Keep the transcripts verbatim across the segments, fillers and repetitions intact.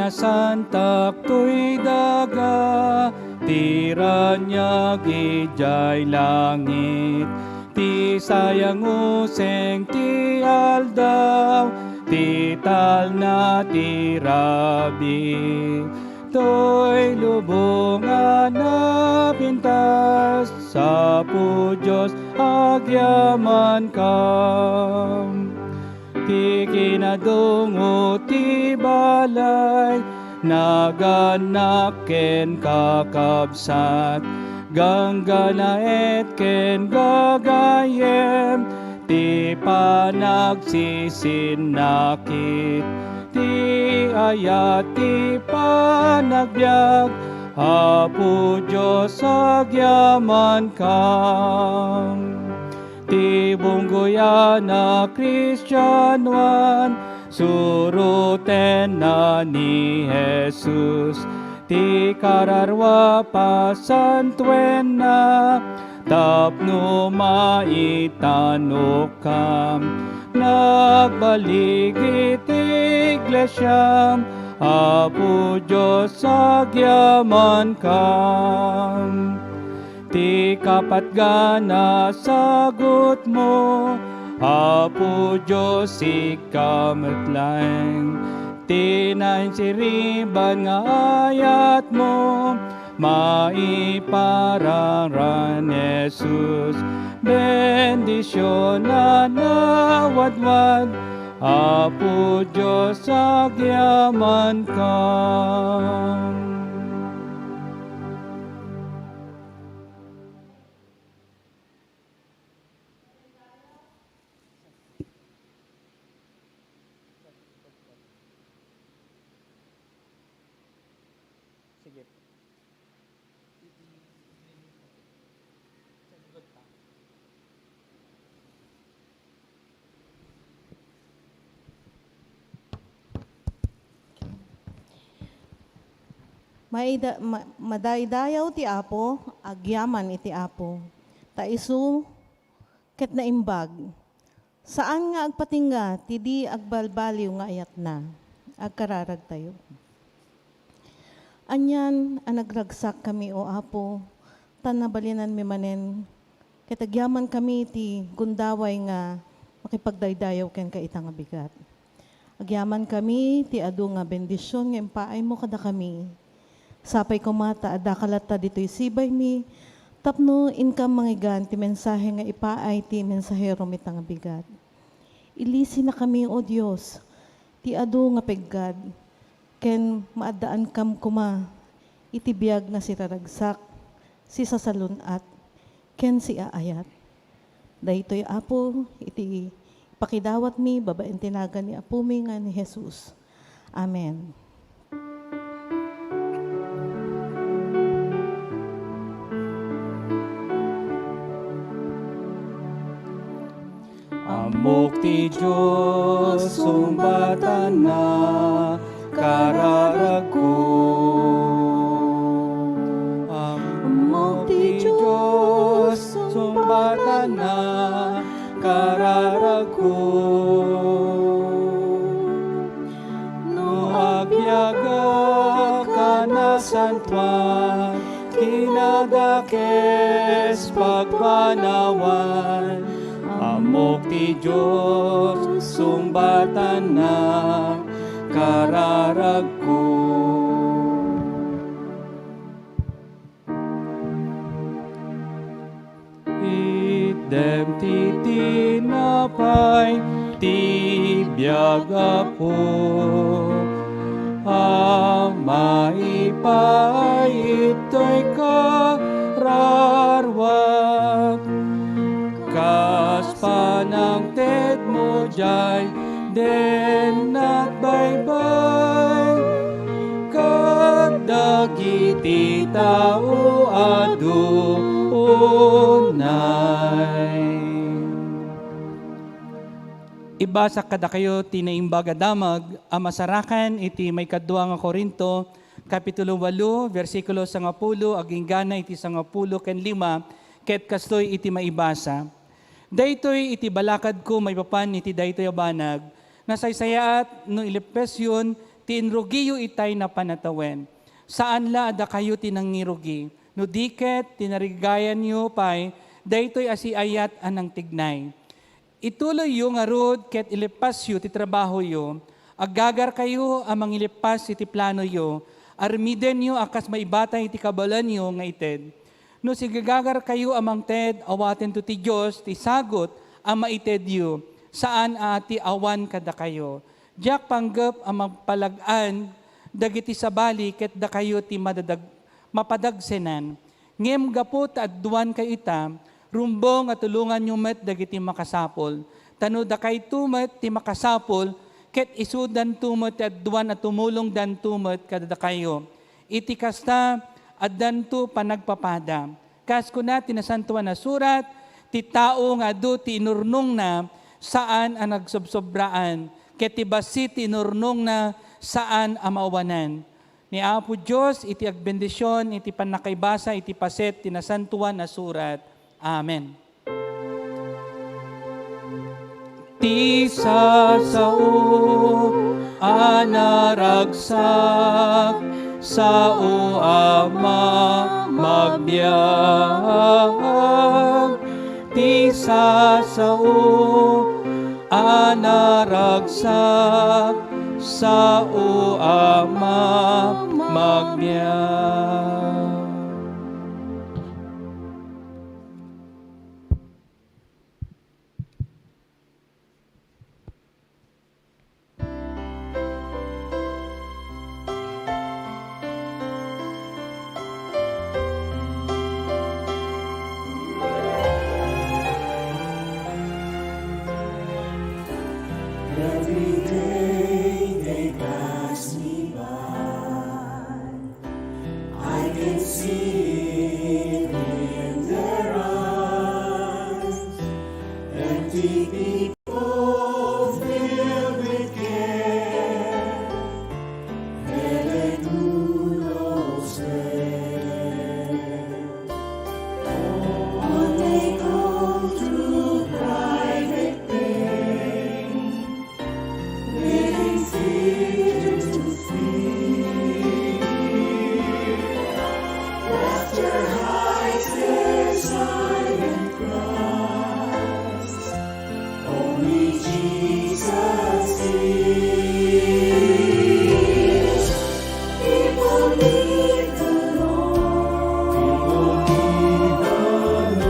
Santak toy daga, ti raniag idiay langit, ti sayang useng ti aldaw, ti talna ti rabii, toy lubong a napintas, Apo Dios, agyamankam. Ti kinadungo ti balay, nagannak ken kakabsat, gangganaet ken gagayyem, ti panagsisinnakit, ti ayat, ti panagbiag, Apo Dios, agyamankam. Ti bunggoyan a Kristianoan, surotenna ni Jesus. Ti kararua, pasantoenna, tapno maitanokam. Nagbalik iti iglesiam, Apo Dios, agyamankam. Ti kapatgan a sagutmo, Apo Dios, sika met laeng. Ti nainsiriban nga ayatmo, maiparang ran Jesus. Bendision a nawadwad, Apo Dios, agyamankam. Sige. Maida-, ma-, madaydayaw ti Apo, agyaman iti Apo. Ta isu ket naimbag. Saan nga agpatingga ti di agbalbaliw nga ayatna. Agkararagtayo. Anian a nagragsakkami, O Apo, ta nabalinanmi manen ket agyamankami ti gundaway nga makipagdaydayaw kenka ita nga bigat. Agyamankami ti adu nga bendision nga impaaymo kadakami. Sapay koma ta addaka latta ditoy sibaymi tapno inkam mangigan ti mensahe nga ipaay ti mensaherom ita nga bigat. Ilisinakami, O Dios, ti adu nga peggad, ken maaddaankam koma iti biag nga siraragsak, sisasalun-at, ken siaayat. Daytoy, Apo, iti ipakidawatmi babaen ti nagan ni Apomi nga ni Jesus. Amen. Ammok ti Dios, sungbatanna, kararagko. Ammok ti Dios, sungbatanna, kararagko. No agbiagak a nasantoan, kinadakes pagbanawan, ammok ti Dios, sungbatanna, kararagko. Itdem ti tinapay ti biag, Apo, a maipaay ittoy kararuak. Kas panangtedmo diay dennat baybay kadagiti tao a duunay. Ibasak kadakayo ti Naimbag a Damag a masarakan iti maikadua nga Corinto, Kapitulo ualo, bersikulo sangapulo aginggana iti sangapulo ken lima, ket kastoy iti maibasa. Daytoy iti balakadko maipapan iti daytoy a banag, nasaysayaat no ileppesion ti inrugiyo itay napan a tawen. Saan la a dakayo ti nangirugi, no di ket tinarigayanyo pay daytoy a siayat a nangtignay. Ituloyyo ngarud ket ileppasyo ti trabahoyo. Aggagarkayo a mangilippas iti planoyo. Aramidenyo a kas maibatay iti kabaelanyo nga ited. No sigagagarkayo a mangted, awatento ti Dios ti sagut a maitedyo, saan a ti awan kadakayo. Diak panggep a mapalag-an dagiti sabali ket dakayo ti madadag-, mapadagsenan. Ngem gapu ta aduankayo ita, rumbeng a tulonganyo met dagiti makasapul. Ta no dakayto met ti makasapul, ket isudanto met ti aduan a tumulongdanto met kadakayo. Iti kasta, addanto panagpapada. Kas kuna ti Nasantoan a Surat, ti tao nga adu ti inurnongna, saan a nagsobsobraan, ket ti bassit ti inurnongna, saan a maawanan. Ni Apo Dios iti agbendision iti pannakaibasa iti paset ti Nasantoan a Surat. Amen. Ti sasao a naragsak, sao a mamagbiag. Ti sasao a naragsak, sao a mamagbiag. Every day they pass me by. I can see it in their eyes. Empty people filled with care. Heaven who knows best. All they go through private pain. Living fear to fear. Laughter hides their silent cries. Only Jesus hears. People need the Lord. People need the Lord.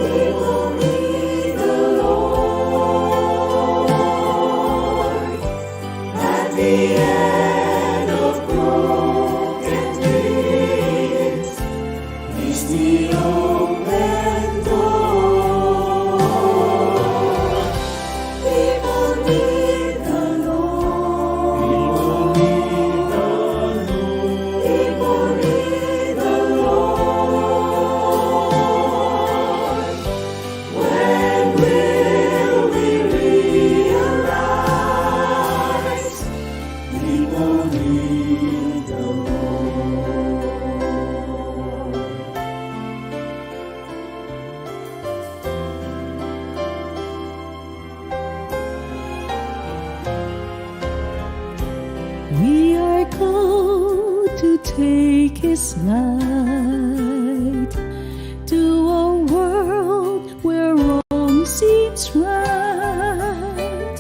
People need the Lord. At the end of broken dreams is the open door. People need the Lord. People need the Lord. People need the Lord. When will we realize people need the Lord? We are called to take His light to a world where wrong seems right.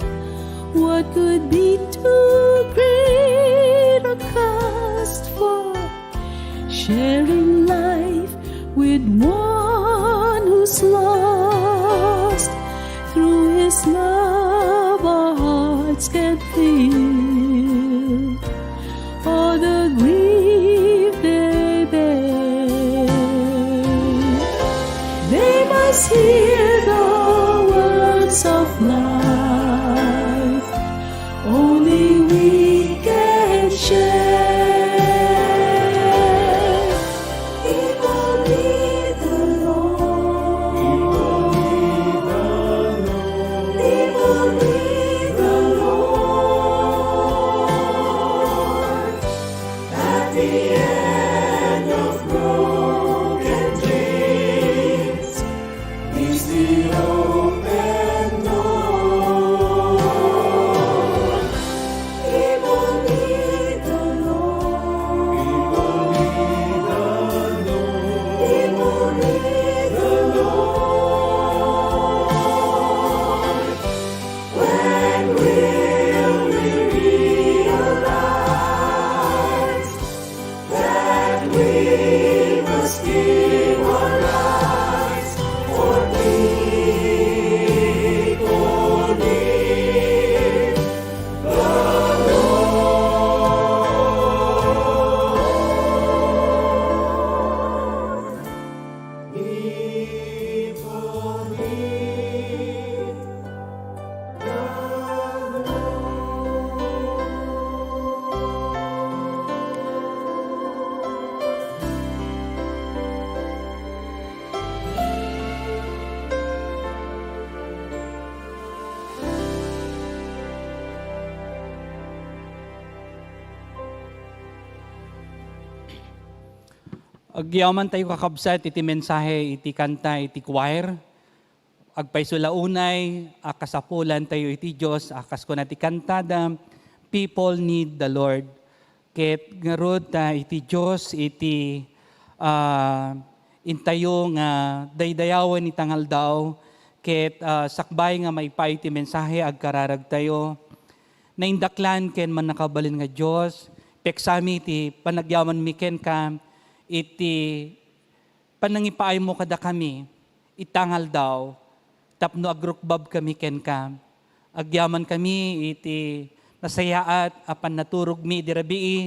What could be too great a cost for sharing life with one who's lost? Through His love, our hearts can feel all the grief they bear. They must hear the words of life only we can share. People need the Lord. People need the Lord. At the end of broken dreams is the open door. Agyamantayo, kakabsat, iti mensahe iti kanta iti choir. Agpayso la unay a kasapulantayo iti Dios a kas kuna ti kantada, "People need the Lord." Ket ngarud ta iti Dios iti, ah, intayo nga daydayawen ita nga aldaw, ket, ah, sakbay nga maipaay ti mensahe, agkararagtayo. Naindaklan ken mannakabalin nga Dios, peksami ti panagyamanmi kenka iti panangipaaymo kadakami ita nga aldaw tapno agrukbabkami kenka. Agyamankami iti nasayaat a pannaturogmi idi rabii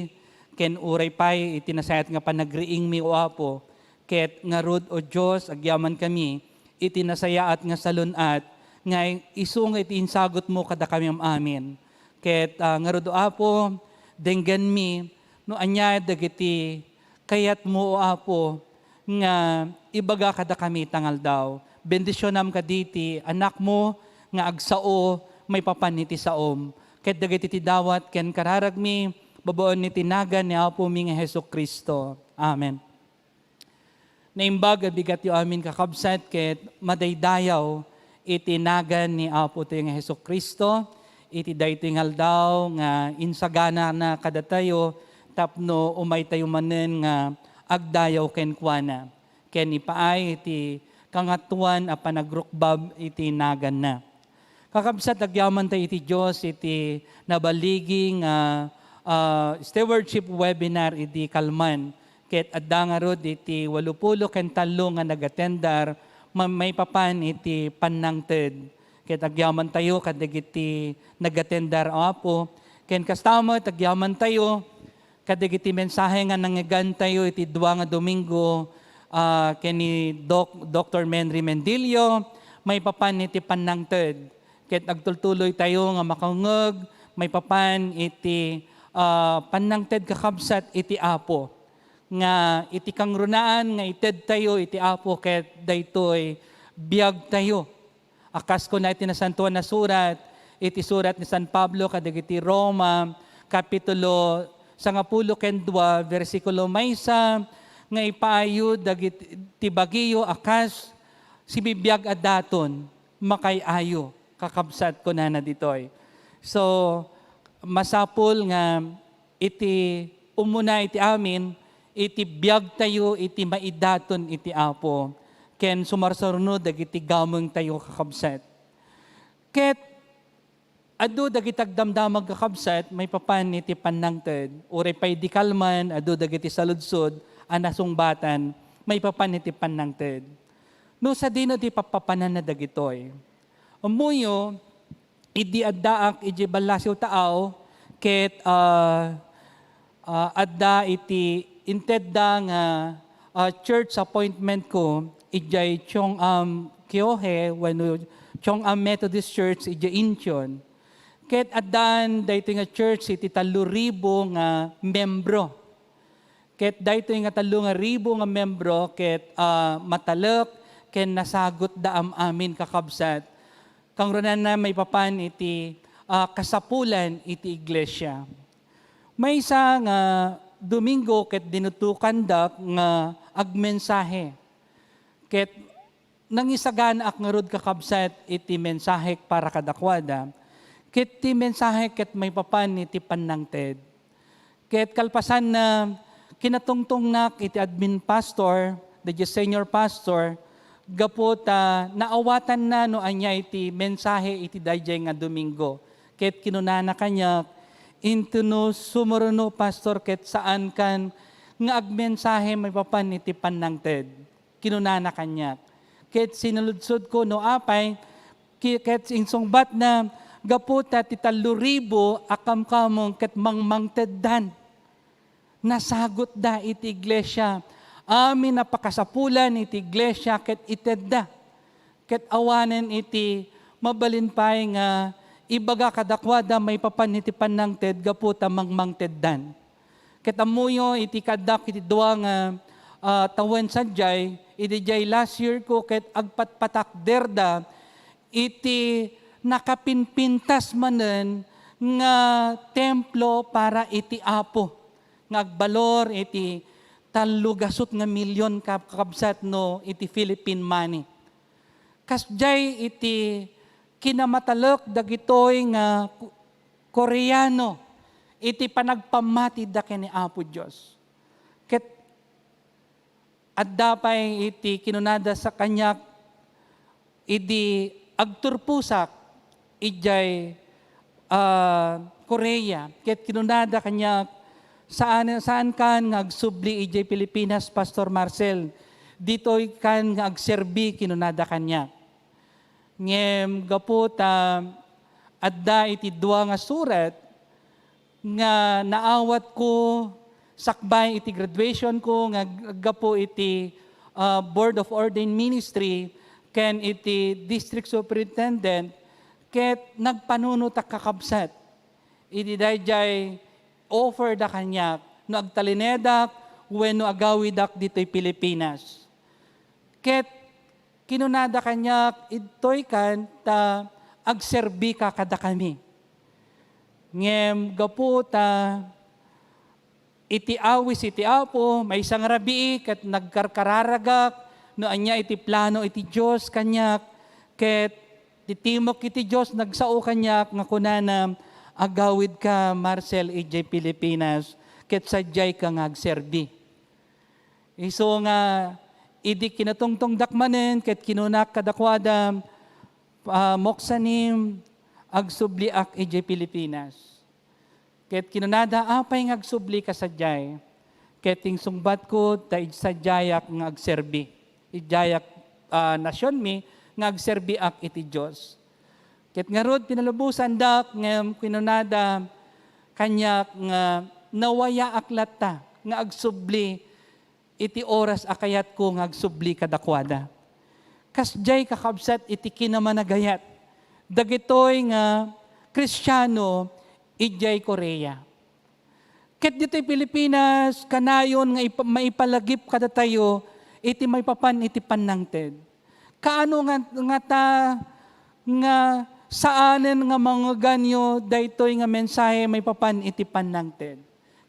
ken uray pay iti nasayaat nga panagriingmi, O Apo, ket ngarud, O Dios, agyamankami iti nasayaat nga salun-at nga isu nga iti insagutmo kadakami am-amin. Ket, ah, ngarud, O Apo, denggenmi no ania dagiti kayatmo, O Apo, nga ibaga kadakami ita nga aldaw. Bendisionam kadi ti anakmo nga agsao maipapan iti saom, ket dagiti ti dawat ken kararagmi babaen iti nagan ni Apomi nga Jesu-Cristo. Amen. Naimbag a bigatyo amin, kakabsat, ket madaydayaw iti nagan ni Apotayo nga Jesu-Cristo iti daytoy nga aldaw nga insaganana kadatayo tapno umaytayo manen nga agdayaw kenkuana ken ipaay iti kangatoan a panagrukbab iti naganna. Kakabsat, agyamantayo iti Dios iti nabaligi nga, ah, stewardship webinar idi kalman. Ket adda ngarud iti walupulo ken tallo nga nagatendar ma-, maipapan iti pannangted. Ket agyamantayo kadagiti nagatendar, Apo. Ken kasta met, agyamantayo kadagiti mensahe nga nangngegantayo iti dua nga Domingo, ah, ken ni Doc-, Doktor Menry Mendilio, maipapan iti pannangted. Ket agtultuloytayo nga makangngeg maipapan iti, ah, pannangted, kakabsat, iti Apo, nga iti kangrunaan nga itedtayo iti Apo ket daytoy biagtayo. A kas kuna iti Nasantoan a Surat, iti surat ni San Pablo kadagiti Roma, kapitulo sangapulo ken dua, bersikulo maysa, nga ipaayo dagiti bagiyo a kas sibibiag a daton, makay-ayo, kakabsat, kunana ditoy. So, masapul nga iti umuna iti amin, iti biagtayo iti maidaton iti Apo, ken sumarsaruno dagiti gamengtayo, kakabsat. Ket adu dagiti agdamdamag, kakabsat, maipapan iti pannangted. Uray pay di kalman, adu dagiti saludsod a nasungbatan maipapan iti pannangted. No sadino ti pappapananna dagitoy? Ammoyo, idi addaak idiay ballasiw taaw, ket, ah, ah, adda iti intedda nga, ah, church appointment ko idiay Cheongam Kyohe wenno Cheongam Methodist Church idiay Incheon. Ket addaan daytoy nga church iti tallo ribu nga membro. Ket daytoy nga tallo nga ribu nga membro ket, ah, matalek ken nasagutda am-amin, kakabsat. Kangrunana maipapan iti, ah, kasapulan iti iglesia. Maysa nga Domingo ket dinutokandak nga agmensahe. Ket nangisaganaak ngarud, kakabsat, iti mensahek para kadakuada. Ket ti mensahe ket maipapan iti pannangted. Ket kalpasanna, kinatungtongnak iti admin pastor, daydiay senior pastor, gapu ta naawatanna no ania iti mensahe iti daydiay nga Domingo. Ket kinunana kaniak, "Intono sumuruno, Pastor, ket saankan nga agmensahe maipapan iti pannangted?" Kinunana kaniak. Ket sinaludsodko no apay, ki-, ket insungbatna, gapu ta ti tallo ribu a kamkameng ket mangmangteddan. Nasagutda iti iglesia. Amin a pakasapulan iti iglesia ket itedda. Ket awanen iti mabalin pay nga ibaga kadakuada maipapan iti pannangted gapu ta mangmangteddan. Ket ammoyo iti kaaddak iti dua nga, ah, tawen sadiay, idi diay last year ko ket agpatpatakderda iti nakapinpintas manen nga templo para iti Apo, nga agbalor iti tallo gasut nga milyon, ka-, kakabsat, no iti Philippine money. Kasdiay iti kinamatalek dagitoy nga Ko-, Koreano iti panagpammatida ken ni Apo Dios. Ket adda pay iti kinunada sa kaniak idi agturposak idiay, ah, Korea. Ket kinunada kaniak, "Saan, saankan nga agsubli idiay Pilipinas, Pastor Marcel. Ditoykan nga agserbi," kinunada kaniak. Ngem gapu ta adda iti dua nga surat nga naawatko sakbay iti graduation ko nga gapu iti, ah, Board of Ordained Ministry ken iti District Superintendent, ket nagpanunotak, kakabsat, iti daydiay offer da kaniak no agtalinedak wenno agawidak ditoy Pilipinas. Ket kinunada kaniak, "Idtoykan ta agserbika kadakami." Ngem gapu ta iti awis iti Apo, maysa nga rabii ket nagkarkararagak no ania iti plano iti Dios kaniak, ket ti timok iti Dios nagsao kaniak nga kunana, "Agawidka, Marcel, idiay Pilipinas, ket sadiayka nga agserbi." Isu nga idi kinatungtungdak manen ket kinunak kadakuada, "Ah, Moksanim, agsubliak idiay Pilipinas." Ket kinunada, "Apay nga agsublika sadiay?" Ket insungbatko, "Ta idi sadiayak nga agserbi, idiayak, ah, nasionmi nga agserbiak iti Dios." Ket ngarud, pinalubosandak ngem kinunada kaniak nga nawayaak latta nga agsubli iti oras a kayatko nga agsubli kadakuada. Kasdiay, kakabsat, iti kinamanagayat dagitoy nga Kristiano idiay Korea. Ket ditoy Pilipinas, kanayon nga ipa-, maipalagip kadatayo iti maipapan iti pannangted. Kaano nga, ngata nga saanen nga mangngeganyo daytoy nga mensahe maipapan iti pannangted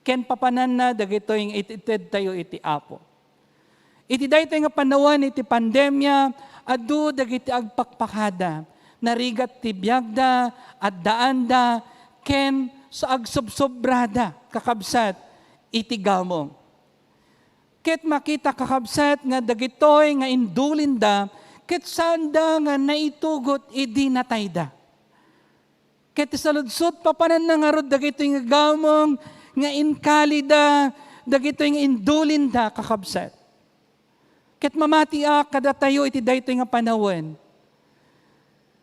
ken papananna dagitoy nga itedtayo iti Apo? Iti daytoy nga panawen iti pandemia, adu dagiti agpakpakada. Narigat ti biagda, addaanda, ken sa agsubsobrada, kakabsat, iti gamong. Ket makita, kakabsat, nga dagitoy nga indulinda, ket saanda nga naitugot idi natayda. Ket ti saludsod, papananna ngarud dagitoy nga gamong nga inkalida, dagitoy nga indulinda, kakabsat. Ket mamatiak kadatayo iti daytoy nga panawen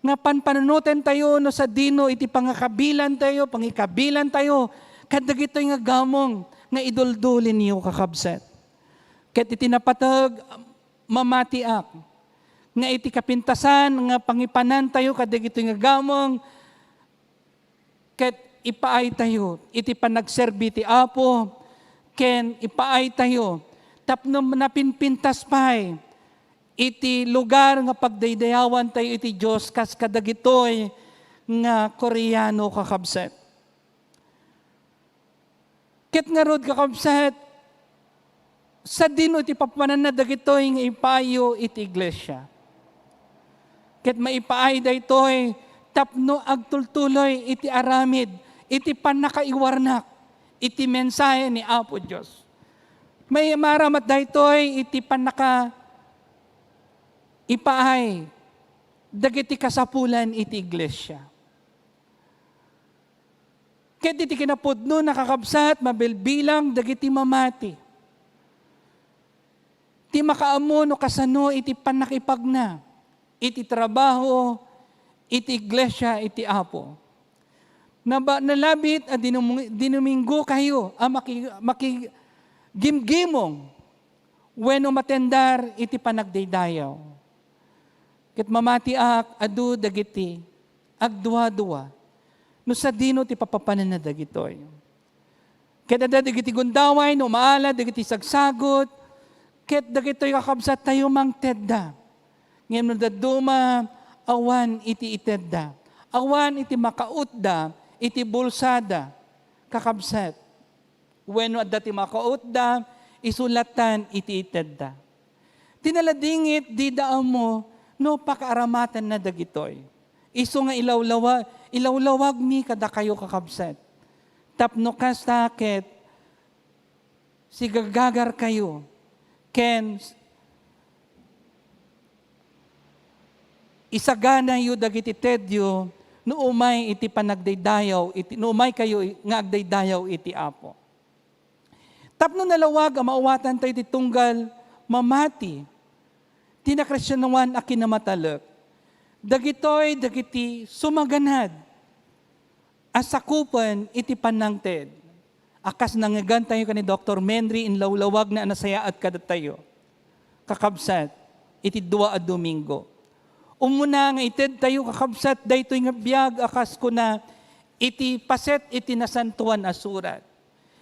nga panpanunotentayo no sadino iti pangakabilantayo, pangikabilantayo kadagitoy nga gamong nga iduldulinyo, kakabsat. Ket iti napateg, mamatiak nga iti kapintasan nga pangipanantayo kadagitoy nga gamong, ket ipaaytayo iti panagserbi ti Apo, ken ipaaytayo tapno napinpintas pay iti lugar nga pagdaydayawantayo iti Dios kas kadagitoy nga Koreano, kakabsat. Ket ngarud, kakabsat, sadino iti papananna dagitoy nga ipaayo iti iglesia? Ket maipaay daytoy tapno agtultuloy iti aramid iti pannakaiwarnak iti mensahe ni Apo Dios. May maaramat daytoy iti pannaka-, ipaay dagiti kasapulan iti iglesia. Ket iti kinapudno, nakakabsat, mabilbilang dagiti mamati ti makaammo no kasano iti pannakipagna iti trabaho iti iglesia iti Apo. Naba-, nalabit a dinum-, dinuminggo kayo a maki-, makigimgimong wenno matendar iti panagdaydayaw. Ket mamatiak, adu dagiti agduadua no sadino ti papapananna dagitoy. Ket adda dagiti gundaway no maala dagiti sagsagut, ket dagitoy, kakabsattayo, mangtedda. Ngem no dadduma, awan iti itedda. Awan iti makautda iti bulsada, kakabsat. Wenno adda ti makautda Isu lattan iti itedda. Ti naladingit, dida ammo no pakaaramatenna dagitoy. Isu nga ilawlawa-, ilawlawagmi kadakayo, kakabsat. Tapno kasta ket sigagagarkayo ken isaganayo dagiti tedyo no umay iti panagdaydayaw iti, no umay kayo i-, nga agdaydayaw iti Apo. Tapno nalawag a maawatantayo ti tunggal mamati ti nakristianoan a kinamatalek, dagitoy dagiti sumaganad a sakupen iti panangted. A kas nangngegantayo ken ni Doktor Menry, inlawlawagna a nasayaat kadatayo, kakabsat, iti dua a Domingo. Umuna nga itedtayo, kakabsat, daytoy nga biag a kas kuna iti paset iti Nasantoan a Surat.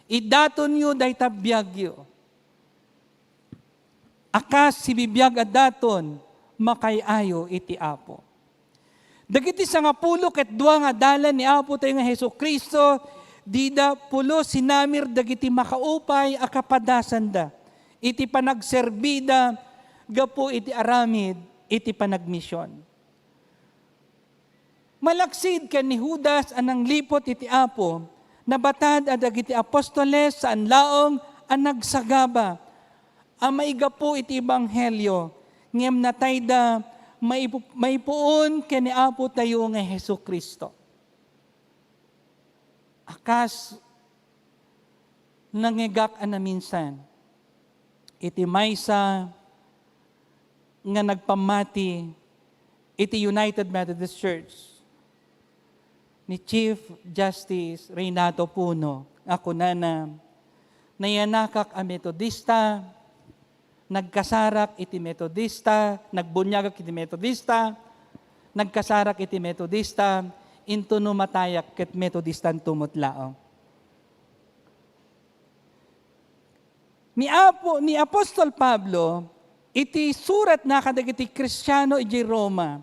Idatonyo dayta biagyo. A kas sibibiag a daton, makaay-ayo iti Apo. Dagiti sangapulo ket dua nga adalan ni Apo tayo nga Jesu-Cristo, dida pulos sinamir dagiti makaupay a kapadasanda iti panagserbida gapu iti aramid iti panagmision. Malaksid ken ni Judas a nangliput iti Apo, nabatad a dagiti apostoles saan laeng a nagsagaba a maigapu iti ebanghelio, ngem natayda maipu-, maipuon ken ni Apo tayo nga Jesu-Cristo. A kas nangngegak a naminsan iti maysa nga nagpammati iti United Methodist Church ni Chief Justice Renato Puno a kunana, "Nayanakak a Metodista, nagkasarak iti Metodista, nagbuniagak iti Metodista, nagkasarak iti Metodista, intono matayak ket Metodistanto met laeng." Ni Apo, ni Apostol Pablo, iti suratna kadagiti Kristiano idiay Roma,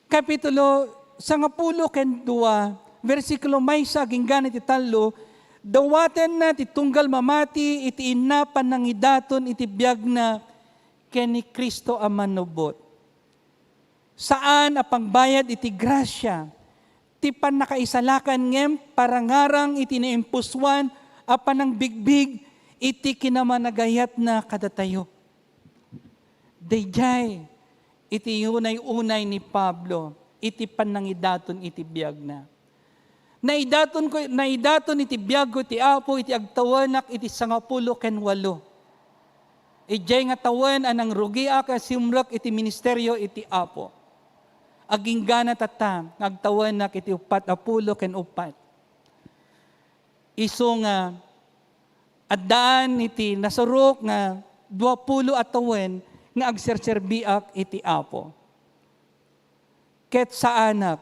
Kapitulo sangapulo ken dua, bersikulo maysa agingga iti tallo, dawatenna ti tunggal mamati iti inna pannangidaton iti biagna ken ni Cristo a Mannubbot. Saan a pangbayad iti grasia, ti pannakaisalakan ngem parangarang iti naimpusoan a panangbigbig iti kinamanagayatna kadatayo. Daydiay iti unay-unay ni Pablo iti pannangidaton iti biagna. Naidaton ko, naidaton iti biagko ti Apo iti agtawenak iti sangapulo ken walo. Idiay nga tawen a nangrugiak a simrek iti ministerio iti Apo. Aginggana tatta nga agtawenak iti uppat a pulo ken uppat. Isu nga addaan iti nasurok nga duapulo a tawen nga agserserbiak iti Apo. Ket saanak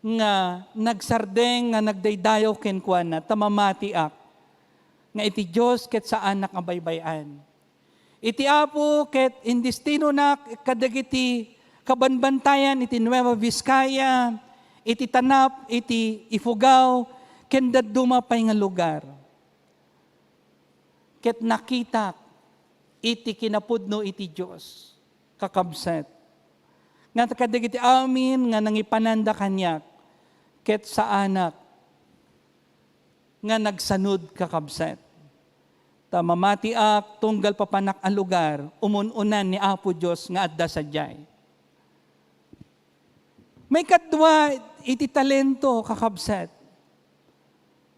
nga nagsardeng nga nagdaydayaw kenkuana, ta mamatiak nga iti Dios ket saanak nga baybay-an. Iti Apo ket indestinonak kadagiti kabanbantayan iti Nueva Vizcaya, iti Tanap, iti Ifugao, ken dadduma pay nga lugar. Ket nakitak iti kinapudno iti Dios, kakabsat, nga kadagiti amin nga nangipananda kaniak, ket saanak nga nagsanud, kakabsat. Ta mamatiak tunggal papanak a lugar, umun-unan ni Apo Dios nga adda sadiay. Maikadua iti talento, kakabsat.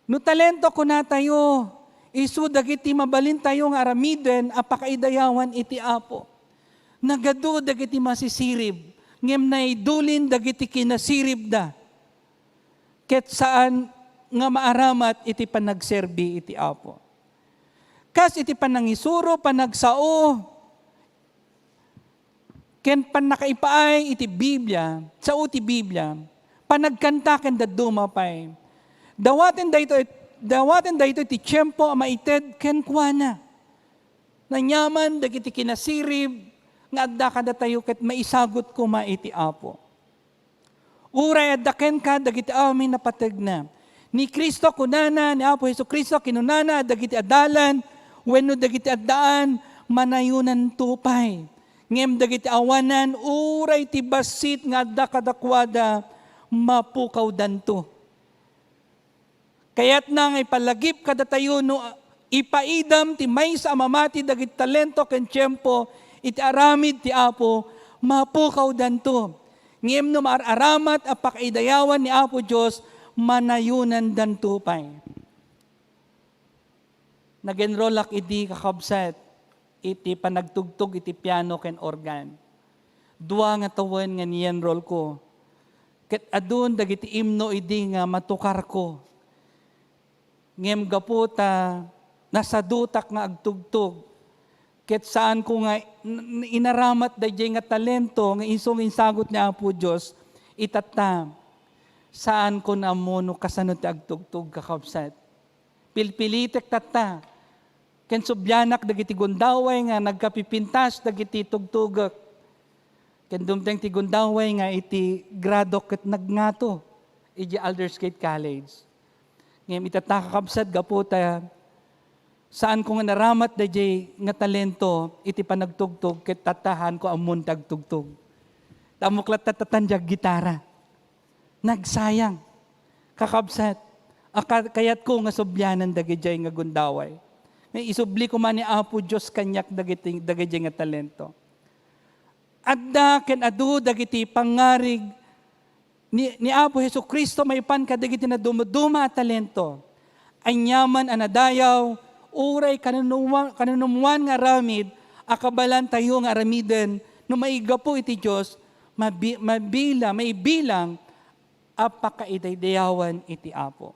No talento kunatayo, isu dagiti mabalintayo nga aramiden a pakaidayawan iti Apo. Nagadu dagiti masisirib, ngem naidulin dagiti kinasiribda. Ket saan nga maaramat iti panagserbi iti Apo. Kas iti panangisuro, panagsao, ken pannakaipaay iti Biblia, sao ti Biblia, panagkanta ken dadduma pay. Dawaten daytoy, dawaten daytoy ti tiempo a maited kenkuana. Naniaman dagiti kinasirib nga adda kadatayo ket maisagut koma iti Apo. Uray adda kenka dagiti amin a pategna, Ni Cristo kunana, ni Apo Jesu-Cristo kinunana, dagiti adalan wenno dagiti addaan, manayonanto pay. Ngem dagiti awanan, uray ti bassit nga adda kadakuada, mapukawdanto. Kayatna nga ipalagip kadatayo no ipaidam ti maysa a mamati dagiti talento ken tiempo iti aramid ti Apo, mapukawdanto. Ngem no maar-aramat a pakaidayawan ni Apo Dios, manayonandanto pay. Nag-enrollak idi, kakabsat, iti panagtugtog iti piano ken organ. Dua nga tawen nga ni-enrollko. Ket adun dagiti imno idi nga matukarko. Ngem gapu ta nasadutak nga agtugtog, ket saanko nga n-, n-, inaramat daydiay nga talento nga isu nga insagut ni Apo Dios, itatta, saanko nga ammo no kasano ti agtugtog, kakabsat. Pilpilitek tatta. Ken sublianak dagiti gundaway nga nagkapipintas dagiti tugtugek. Ken dumteng ti gundaway nga iti gradok ket nagngato idiay Aldersgate College. Ngem itatta, kakabsat, gapu ta saanko nga naramat daydiay nga talento iti panagtugtog ket tatta, saanko ammon ti agtugtog. Ammok latta tatta ti aggitara. Nagsayang. Kakabsat, a ka-, kayatko nga sublianan dagidiay nga gundaway. Nga isubli koma ni Apo Dios kaniak dagiti, dagidiay nga talento. Adda ken adu dagiti pangngarig ni, ni Apo Jesu-Cristo maipan kadagiti nadumduma a talento. Aniaman a nadayaw, uray kanunuma-, kanunumuan nga aramid a kabaelantayo nga aramiden no maigapu iti Dios, mabi-, mabila-, maibilang a pakaidaydayawan iti Apo.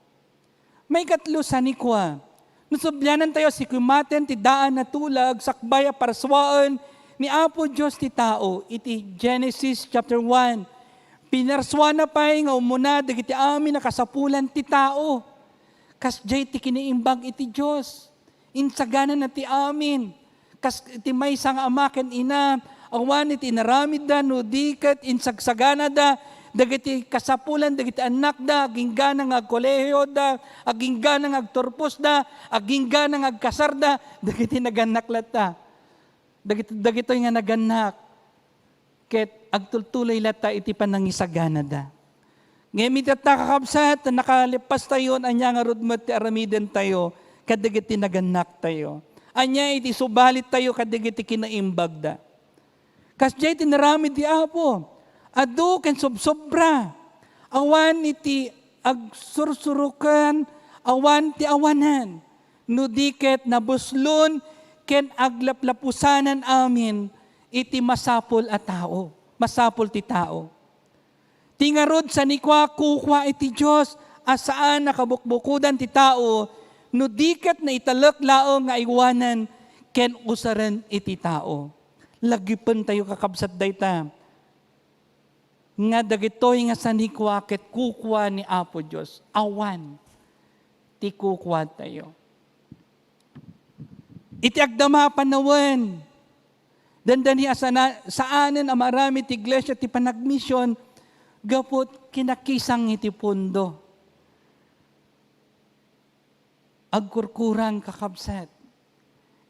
Maikatlo, sanikua, no sublianantayo a sikuimaten ti daan a tulag sakbay a parsuaen ni Apo Dios ti tao iti Genesis chapter one. Pinarsuana pay nga umuna dagiti amin a kasapulan ti tao. Kasdiay ti kinaimbag iti Dios. Insaganana ti amin. Kas iti maysa nga ama ken ina, awan iti inaramidda no di ket insagsaganada dagiti kasapulan dagiti annakda, agingga nga agkolehiyoda, agingga nga agturposda, agingga nga agkasarda, dagiti nagannak latta. Dagit-, dagitoy nga nagannak. Ket agtultuloy latta iti panangisaganada. Ngem iti tatta, kakabsat, nakalepastayo, ania ngarud met ti aramidentayo kadagiti nagannaktayo? Ania iti subalittayo kadagiti kinaimbagda? Kasdiay ti inaramid ti Apo, adu ken sobsobra. Awan iti agsursurokan, awan ti awanan. No di ket nabuslon ken aglaplapusanan amin iti masapul a tao, masapul ti tao. Ti ngarud, sanikua, kukua iti Dios a saan a kabukbukodan ti tao, no di ket naitalek laeng nga aywanen ken usaren iti tao. Lagipentayo, kakabsat, dayta. Nga dagitoy nga sanikua ket kukua ni Apo Dios, awan ti kukuatayo. Iti agdama a panawen, dandani a sana-, saanen a maaramid ti iglesia ti panagmision gapu kinakisang iti pundo. Agkurkurang, kakabsat,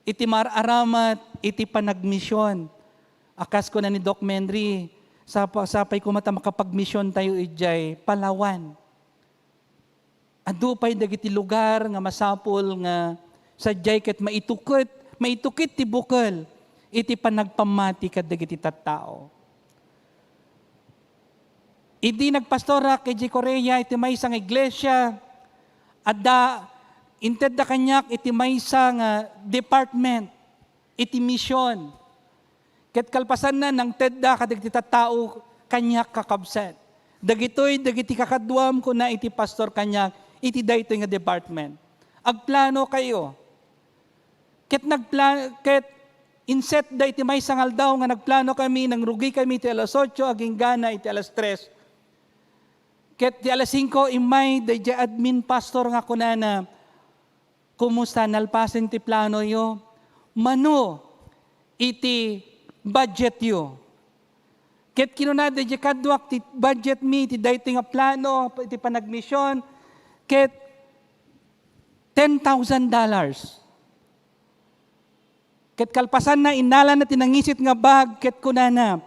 iti mar-aramat iti panagmision. A kas kuna ni Doc Menry, sapa-, sapay koma ta makapagmisiontayo idiay Palawan. Adu pay dagiti lugar nga masapul nga sadiay ket maituket, maitukit ti bukel iti panagpammati kadagiti tattao. Idi nagpastorak idiay Korea iti maysa nga iglesia, adda, intedda kaniak iti maysa nga department iti mision. Ket kalpasanna, nangtedda kadagiti tattao kaniak, kakabsat. Dagitoy dagiti kakaduam, kuna iti pastor kaniak, iti daytoy nga department. Agplano kayo. Ket nagpla-, ket insetda iti maysa nga aldaw nga nagplano kami, nangrugi kami iti alas otso, aginggana iti alas tres. Ket ti alas singko, immay daydiay admin pastor nga kunana, "Kumusta, nalpasen ti planoyo? Mano iti budgetyo?" Ket kinuna daydiay kaduak, "Ti budget mi iti daytoy nga plano, iti panagmision, ket ten thousand dollars. Ket kalpasanna, innalana ti nangisit nga bag ket kunana,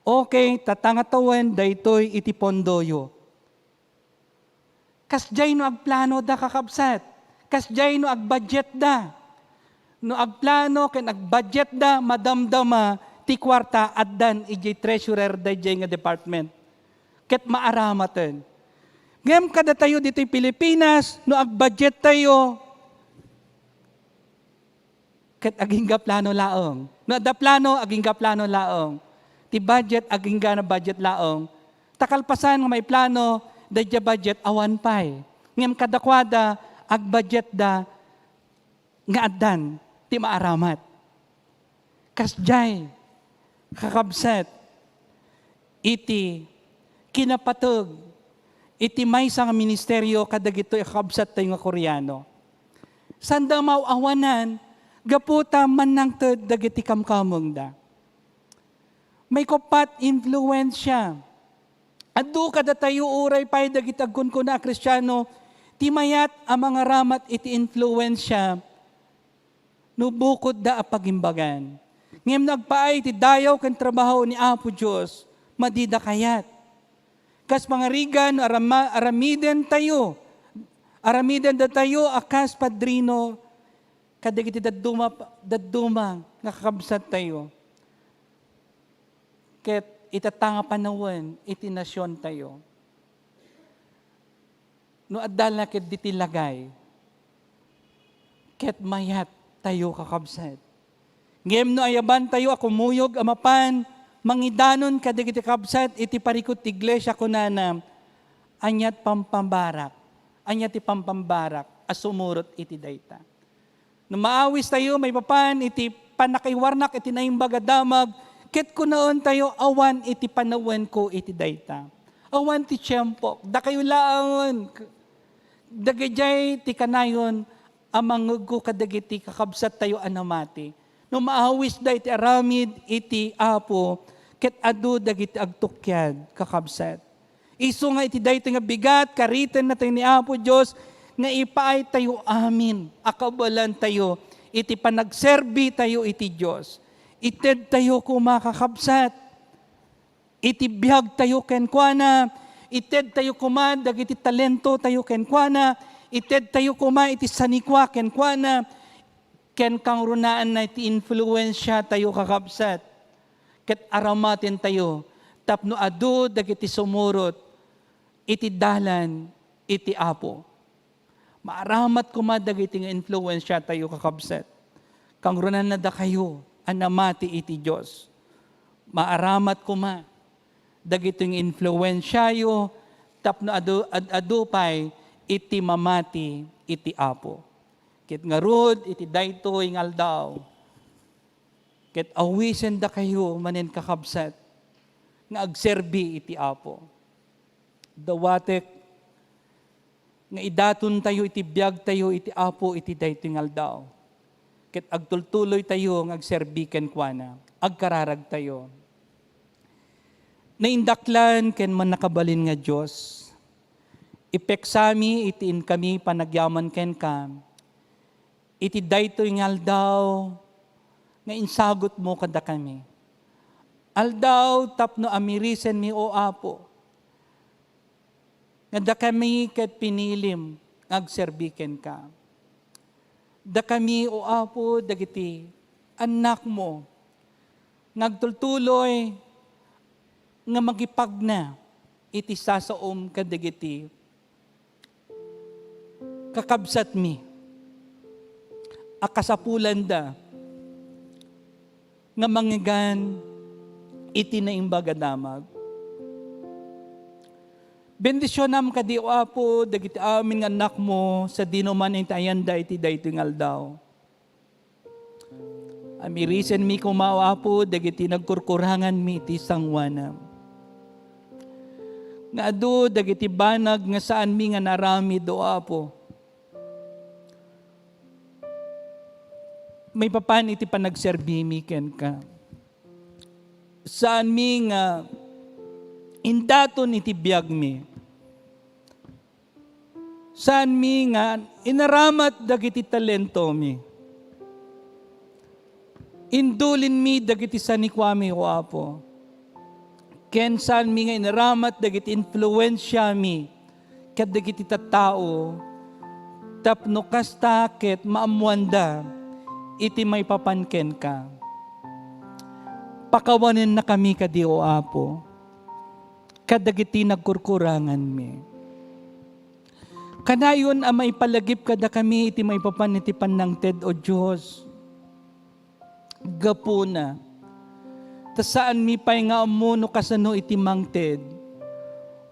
"Okay, tatangatawen daytoy iti pondoyo." Kasdiay no agplano da, kakabsat. Kasdiay no agbudget da. No agplano ken agbudget da, madamdama ti kuarta addan idiay treasurer daydiay nga department. Ket maaramaten. Ngem kadatayo ditoy Pilipinas, no agbudget tayo, ket agingga plano laeng. No adda plano, agingga plano laeng. Ti budget, agingga na budget laeng. Ta kalpasan nga maiplano, daydiay budget, awan pay. Ngem kadakuada, agbudget da nga addan ti maaramat. Kasdiay, kakabsat, iti kinapateg iti maysa nga ministerio kadagitoy a kakabsattayo nga Koreano. Sanda maaw-awanan gapu ta mannangted dagiti kamkamengda. Maikuppat, influensia. Adu kadatayo uray pay dagiti agkunkuna a Kristiano ti mayat a mangaramat iti influensia no bukodda a pagimbagan. Ngem no agpaay ti dayaw ken trabaho ni Apo Dios, madida kayat. Kas pangarigan, arama-, aramiden tayo, aramiden datayo a kas padrino kadagiti dadduma, dadduma nga kakabsat tayo. Ket itatanga panawen iti nasion tayo. No adda la ket diti lagay, ket mayat tayo, kakabsat. Ngem no ayaban tayo a kumuyog a mapan mangidanon kadagiti kabsat iti parikut ti iglesia, kunana, "Ania ti pampambarak? Ania ti pampambarak a sumurot iti dayta?" No maawis tayo maipapan iti pannakaiwarnak iti Naimbag a Damag, ket kunaen tayo, "Awan iti panawenko iti dayta. Awan ti tiempok. Dakayo laengen." Dagidiay ti kanayon a mangngegko kadagiti kakabsattayo a namati. No maawisda iti aramid iti Apo, ket adu dagiti agtukkiad, kakabsat. Isu nga iti daytoy nga bigat, karitennatayo ni Apo Dios nga ipaaytayo amin a kabaelantayo iti panagserbitayo iti Dios. Itedtayo koma, kakabsat, iti biagtayo kenkuana, itedtayo koma dagiti talentotayo kenkuana, itedtayo koma iti sanikua kenkuana, ken kangrunaan na iti influensiatayo, kakabsat, ket aramatentayo tapno adu dagiti sumurot iti dalan iti Apo. Maaramat koma dagiti nga influensiatayo, kakabsat. Kangrunaan na dakayo a namati iti Dios. Maaramat koma dagiti nga influensiayo tapno adu, ad-, adu pay iti mamati iti Apo. Ket ngarud iti daytoy nga aldaw, ket awisendakayo manen, kakabsat, nga agserbi iti Apo. Dawatek nga idatontayo iti biagtayo iti Apo iti daytoy nga aldaw, ket agtultuloytayo nga agserbi kenkuana. Agkararagtayo. Naindaklan ken mannakabalin nga Dios, ipeksami iti inkami panagyaman kenka iti daytoy nga aldaw nga insagutmo kadakami. Aldaw tapno amirisenmi, O Apo, nga dakami ket pinilim nga agserbi kenka. Dakami, O Apo, dagiti annakmo nga agtultuloy nga mangipagna iti sasaom kadagiti kakabsatmi a kasapulanda nga mangngegan iti Naimbag a Damag. Bendisionam kadi, O Apo, dagiti amin nga annakmo sadino man iti ayanda iti daytoy nga aldaw. Amirisenmi koma, O Apo, dagiti nagkurkuranganmi iti sangoanam. Nga adu dagiti banag nga saanmi nga naaramid, O Apo, maipapan iti panagserbimi kenka. Saanmi nga indaton iti biagmi. Saanmi nga inaramat dagiti talentomi. Indulinmi dagiti sanikuami, O Apo. Ken saanmi nga inaramat dagiti influensiami kadagiti tattao tapno kasta ket maammoanda iti maipapan kenka. Pakawanennakami kadi, O Apo, kadagiti nagkurkuranganmi. Kanayon a maipalagip kadakami iti maipapan iti pannangted, O Dios. Gapuna, ta saanmi pay nga ammo no kasano iti mangted,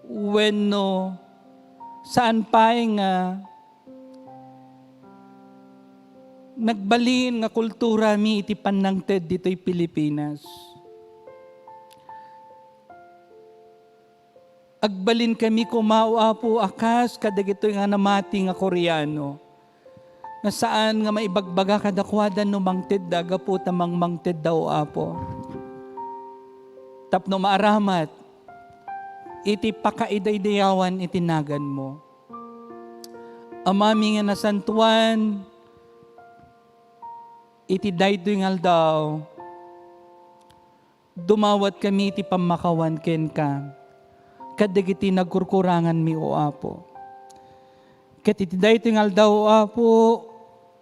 wenno saan pay nga nagbalin nga kulturami iti pannangted ditoy Pilipinas. Agbalinkami koma, O Apo, a kas kadagitoy nga namati nga Koreano, nga saan nga maibagbaga kadakuada no mangtedda gapu ta mangmangtedda, O Apo, tapno maaramat iti pakaidaydayawan iti naganmo. Amami nga nasantoan, iti daytoy nga aldaw, dumawatkami iti pammakawan kenka kadagiti nagkurkuranganmi, O Apo. Ket iti daytoy nga aldaw, O Apo,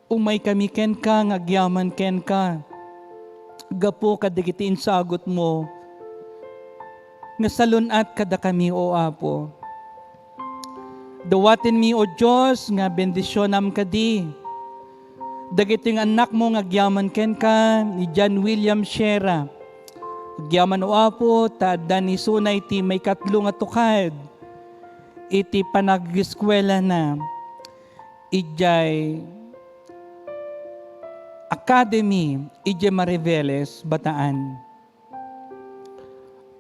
umaykami kenka nga agyaman kenka gapu kadagiti insagutmo nga salun-at kadakami, O Apo. Dawatenmi, O Dios, nga bendisionam kadi dagitoy nga annakmo nga agyaman kenka, ni John William Sierra. Agyaman, O Apo, ta adda ni isuna iti maikatlo nga tukad iti panag-eskuelana idiay Academy idiay Mariveles, Bataan.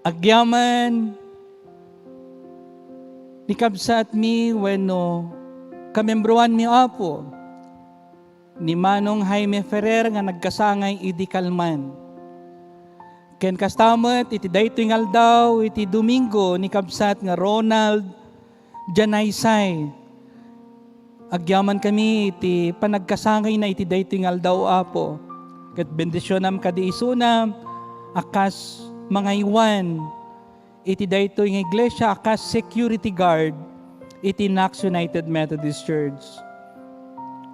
Agyaman ni kabsatmi wenno kamembroanmi, Apo, ni Manong Jaime Ferrer nga nagkasangay idi kalman. Ken kasta met iti daytoy nga aldaw, iti Domingo, ni kabsat nga Ronald Janaysay. Agyamankami iti panagkasangayna iti daytoy nga aldaw, Apo. Ket bendisionam kadi isuna a kas mangaywan iti daytoy nga iglesia a kas security guard iti Knox United Methodist Church.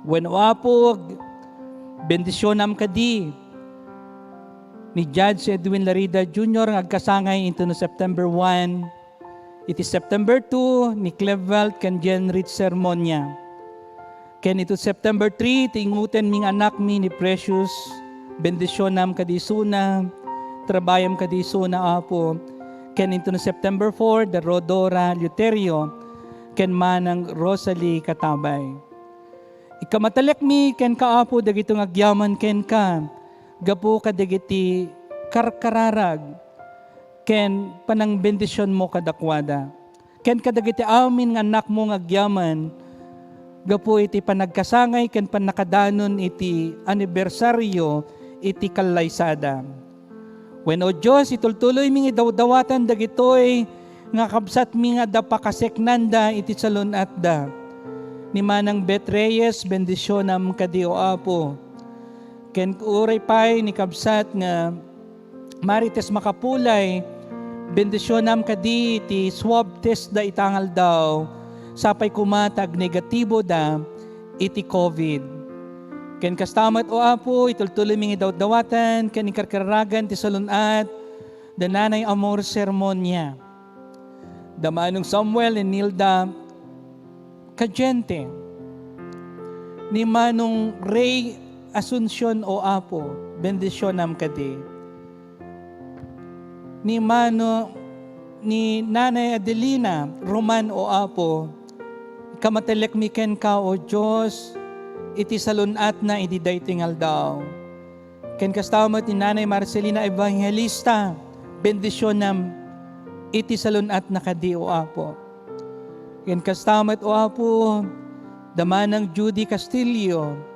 Wen, O Apo, bendisionam kadi ni Judge Edwin Larida Junior nga agkasangay intono September one, iti September two, ni Clevelt ken Jenrit Sermonia. Ken iti September three, iti ingutenmi nga anakmi ni Precious, bendisionam kadi isuna, trabayam kadi isuna, Apo. Ken intono September four, da Rodora Luterio, ken Manang Rosalie Katabay. Ikamatalekmi kenka, Apo, dagitoy nga agyaman kenka, gapu kadagiti karkararag ken panangbendisionmo kadakuada. Ken kadagiti amin nga annakmo nga agyaman, gapu iti panagkasangay ken pannakadanon iti anibersario iti kallaysada. Wen, O Dios, itultuloymi nga idawdawatan dagitoy nga kabsatmi nga adda pakaseknanda iti salun-atda. Ni Manang Beth Reyes, bendisionam kadi, O Apo. Ken uray pay ni kabsat nga Marites Makapulay, bendisionam kadi iti swab test da ita nga aldaw, sapay koma ta agnegatibo da iti covid. Ken kasta met, O Apo, itultuloymi nga idawdawatan ken ikarkararagan ti salun-at da Nanay Amor Sermonia, da Manong Samuel and Nilda Cadiente, ni Manong Ray Asuncion, O Apo, bendisionam kadi. Ni Mano, ni Nanay Adelina Roman, O Apo, ikamatalekmi kenka, O Dios, iti salun-atna idi daytoy nga aldaw. Ken kasta met ni Nanay Marcelina Evangelista, bendisionam iti salun-atna kadi, O Apo. Ken kasta met, O Apo, da Manang Judy Castillo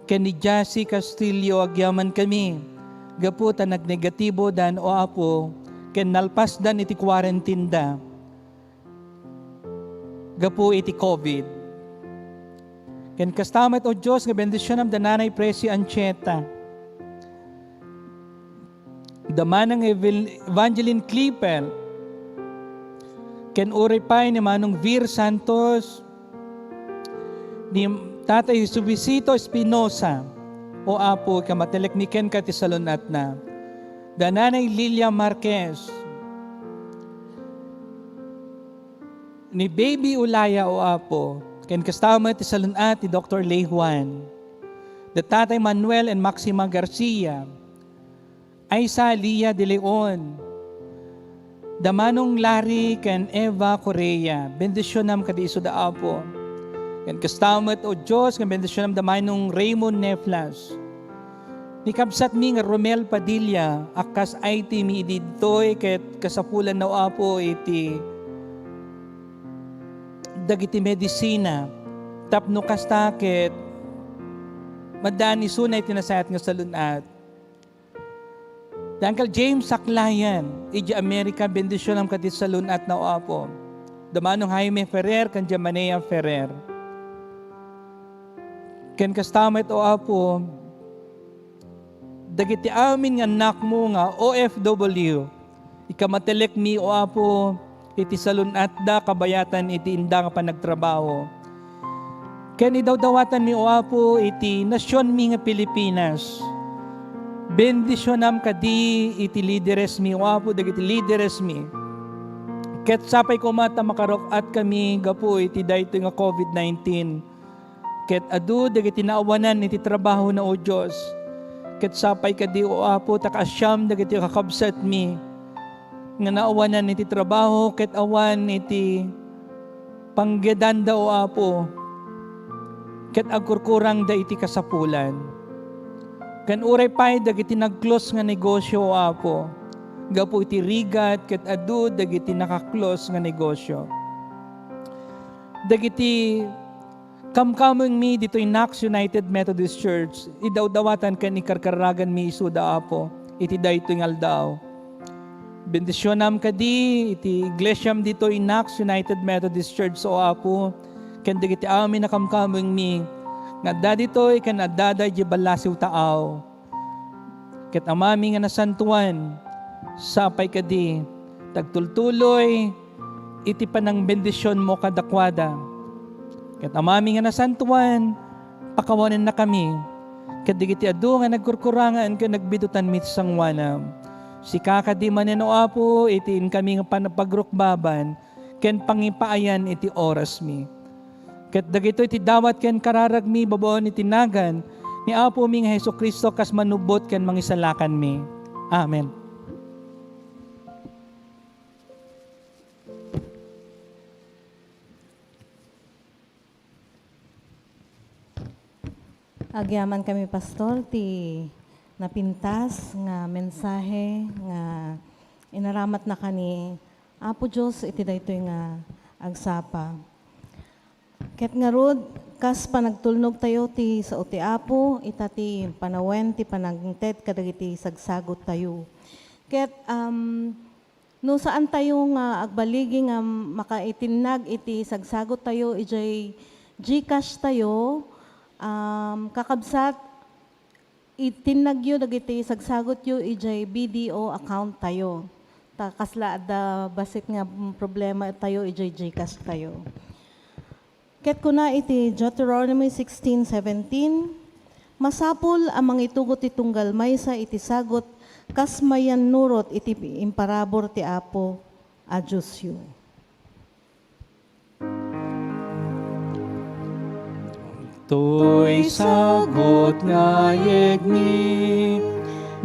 ken ni Jassy Castillo, agyamankami gapu ta nagnegatibodan, O Apo, ken nalpasdan iti quarantine da gapu iti covid. Ken kasta met, O Dios, nga bendisionam da Nanay Presi Anchieta, da Manang Evel-, Evangeline Clipel, ken uray pay ni Manong Vir Santos, ni Tatay Subisito Espinosa, O Apo, ikamatalekmi kenka ti salun-atna. Da Nanay Lilia Marquez, ni Baby Ulaya, O Apo, ken kasta met ti salun-at ni Doktor Ley Juan. Da Tatay Manuel and Maxima Garcia, Aisa Lia de Leon, da Manong Larry ken Eva Correa, bendisionam kadi isuda, Apo. Ken kasta met, O Dios, nga bendisionam da Manong Raymond Neflas. Ni kabsatmi nga Romel Padilla, a kas I T mi idi ditoy, ket kasapulanna, O Apo, iti dagiti medisina. Tapno kasta ket maddaan isuna iti nasayaat nga salun-at. Ni Uncle James Saklayan, idiay Amerika, bendisionam kadi salun-atna, O Apo. Da Manong Jaime Ferrer ken Jamanea Ferrer. Ken kasta met, O Apo, dagiti amin nga annakmo nga O F W, ikamatalekmi, O Apo, iti salun-atda kabayatan iti inda nga panagtrabaho. Ken idawdawatanmi, O Apo, iti nasionmi nga Pilipinas. Bendisionam kadi iti lideresmi, O Apo, dagiti lideresmi. Ket sapay koma ta makaruk-atkami gapu iti daytoy nga covid nineteen. Ket adu dagiti naawanan iti trabahona, O Dios. Ket sapay kadi, O Apo, ta kaasiam dagiti kakabsatmi nga naawanan iti trabaho ket awan iti panggeddanda, O Apo, ket agkurkurangda iti kasapulan. Ken uray pay dagiti nag-close nga negosyo, O Apo, gapu iti rigat ket adu dagiti naka-close nga negosyo. Dagiti kamkamengmi ditoy Knox United Methodist Church, idawdawatan ken ikarkaraganmi isuda, Apo, iti daytoy nga aldaw. Bendisionam kadi iti iglesiam ditoy Knox United Methodist Church, O Apo, ken dagiti amin a kamkamengmi nga adda ditoy ken addada idiay ballasiw taaw. Ket Amami nga nasantoan, sapay kadi ta agtultuloy iti panangbendisionmo kadakuada. Ket Amami nga nasantoan, pakawanennakami ket dagiti adu nga nagkurkurangan ken nagbidutanmi ti sangoanam. Sika kadi manen, O Apo, iti inkami nga panapagrukbaban ken pangipaayan iti orasmi. Ket dagitoy ti dawat ken kararagmi babaen iti nagan ni Apomi nga Jesu-Cristo kas manubbot ken mangisalakanmi. Amen. Agyamankami, Pastor, ti napintas nga mensahe nga inaramatnaka ni Apo Dios iti daytoy nga agsapa. Ket ngarud, kas panagtulnogtayo ti sao ti Apo, ita ti panawen ti panangted kadagiti sagsagottayo. Ket, um, no saantayo nga agbaligi nga makaitinnag iti sagsagottayo idiay GCash tayo, um, kakabsat, itinnagyo dagiti sagsagutyo idiay B D O account tayo. Ta kasla adda bassit nga problema tayo idiay GCash tayo. Ket kuna iti Deuteronomy sixteen seventeen, "Masapul a mangitugot ti tunggal maysa iti sagut kas mayannurot iti imparabur ti Apo a Diosyo." Toy sagut nga ayegmi,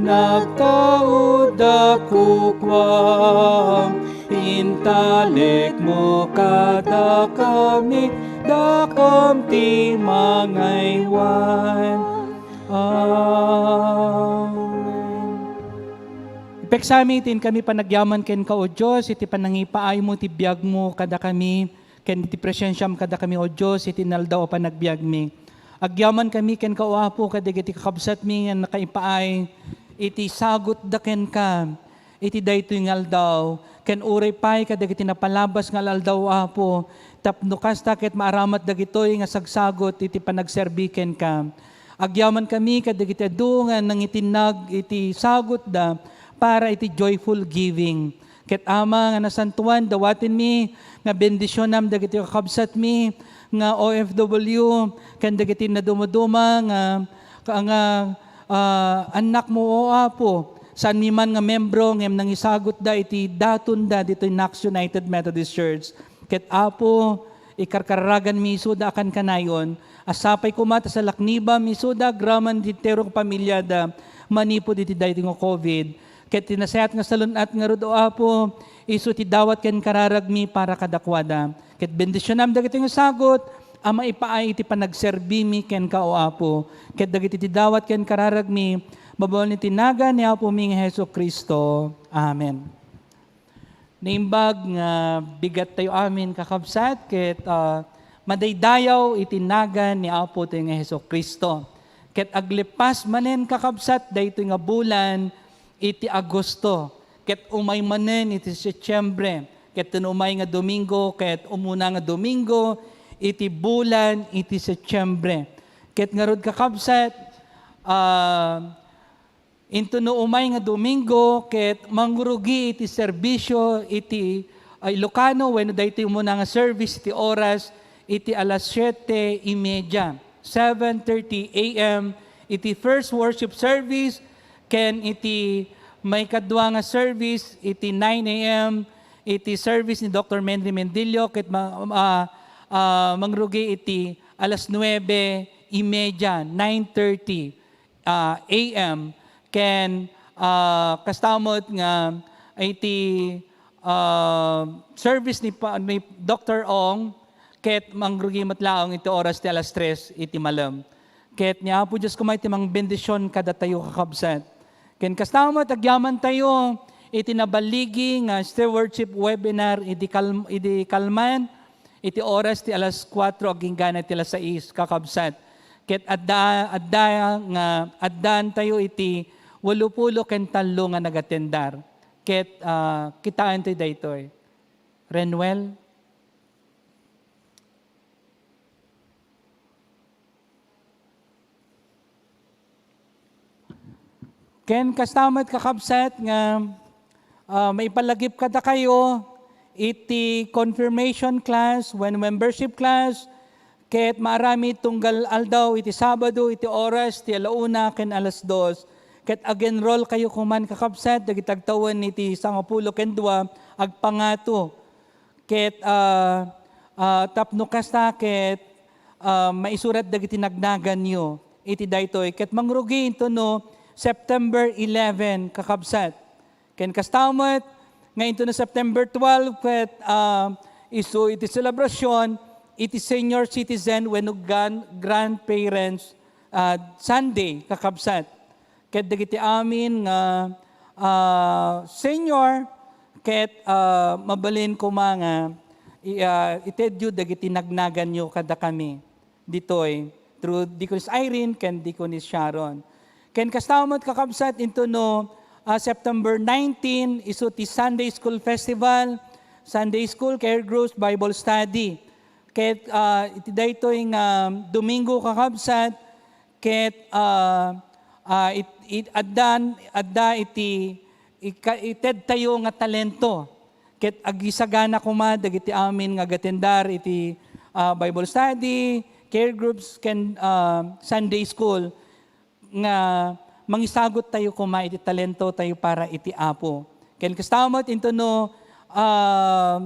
nagtauddak kukuam, intalekmo kadakami, dakam ti mangaywan. Amen. Ipeksami iti inkami panagyaman kenka, O Dios, iti panangipaaymo ti biagmo kadakami, ken iti presensiam kadakami, O Dios, iti inaldaw a panagbiagmi. Agyamankami kenka, O Apo, kadagiti kakabsatmi nga nakaipaay iti sagutda kenka iti daytoy nga aldaw, ken uray pay kadagiti napalabas nga al-aldaw, Apo, tapno kasta ket maaramat dagitoy nga sagsagot iti panagserbi kenka. Agyamankami kadagiti adu nga nangitinnag iti sagutda para iti joyful giving. Ket Ama nga nasantoan, dawatenmi nga bendisionam dagiti kakabsatmi nga O F W ken dagiti nadumaduma nga, nga, ah, annakmo, O Apo. Saanmi man nga membro ngem nangisagutda iti datonda ditoy Knox United Methodist Church. Ket Apo, ikarkaraganmi isuda a kankanayon, a sapay koma ta salaknibam isuda agraman ti entero nga pamilyada manipud iti daytoy nga COVID. Ket ti nasayaat nga salun-at ngarud, O Apo, isu ti dawat ken kararagmi para kadakuada. Ket bendisionam dagitoy nga sagut a maipaay iti panagserbimi kenka, O Apo, ket dagiti ti dawat ken kararagmi, babaen iti nagan ni Apomi nga Jesu-Cristo. Amen. Naimbag nga bigat tayo amin, kakabsat, ket, ah, madaydayaw iti nagan ni Apo tayo nga Jesu-Cristo. Ket aglepas manen, kakabsat, daytoy nga bulan iti Agosto, ket umay manen iti Setyembre, ket ti umay nga Domingo, ket umuna nga Domingo iti bulan iti Setyembre. Ket ngarud, kakabsat, ah, Intono umay nga Domingo, ket mangrugi iti serbisyo iti, ah, Ilocano, wenno daytoy umuna nga service iti oras iti alas siete y media, seven thirty A M, iti first worship service, ken iti maikadua nga service iti nine A M, iti service ni Doctor Menry Mendillo, ket ma-, ah, ah, mangrugi iti alas nuebe y media, nine thirty ah, A M, ken, ah, kasta met nga iti, ah, service ni pa-, ni Doctor Ong, ket mangrugi met laeng iti oras ti alas tres iti malem. Ket ni Apo Dios koma iti mangbendision kadatayo, kakabsat. Ken kasta met, agyamantayo iti naballigi nga stewardship webinar idi Kal-, idi Kalman, iti oras ti alas kuatro agingga iti alas sais, kakabsat. Ket adda, adda nga, addantayo iti walupulo ken tallo nga nagatendar. Ket, ah, kitaentayo daytoy. Renwel? Ken kasta met, kakabsat, nga, ah, maipalagip kadakayo iti confirmation class wenno membership class, ket maaramid tunggal aldaw iti Sabado iti oras ti alauna ken alas dos. Ket ag-enroll kayo koman, kakabsat, dagiti agtawen iti sangapulo ken dua, agpangato. Ket, ah, ah, tapno kasta, ket, ah, maisurat dagiti nagnaganyo iti daytoy. Ket mangrugi intono September eleven, kakabsat. Ken kasta met nga intono September twelve, ket, ah, isu iti selebrasyon iti Senior Citizen wenno gran-, Grandparents, ah, Sunday, kakabsat. Ket dagiti amin nga, ah, senior, ket, ah, mabalin koma nga i-, ah, itedyo dagiti nagnaganyo kadakami ditoy through Deaconess Irene ken Deaconess Sharon. Ken kasta met, kakabsat, intono, ah, September nineteen, isu ti Sunday School Festival, Sunday School, Care Groups, Bible Study. Ket, ah, iti daytoy nga Domingo, kakabsat, ket, ah, ah, it-, it-, addan-, adda iti ika-, itedtayo nga talento. Ket agisagana koma dagiti amin nga agatendar iti, ah, Bible study, care groups, ken, ah, Sunday school nga mangisaguttayo koma iti talentotayo para iti Apo. Ken kasta met intono, ah,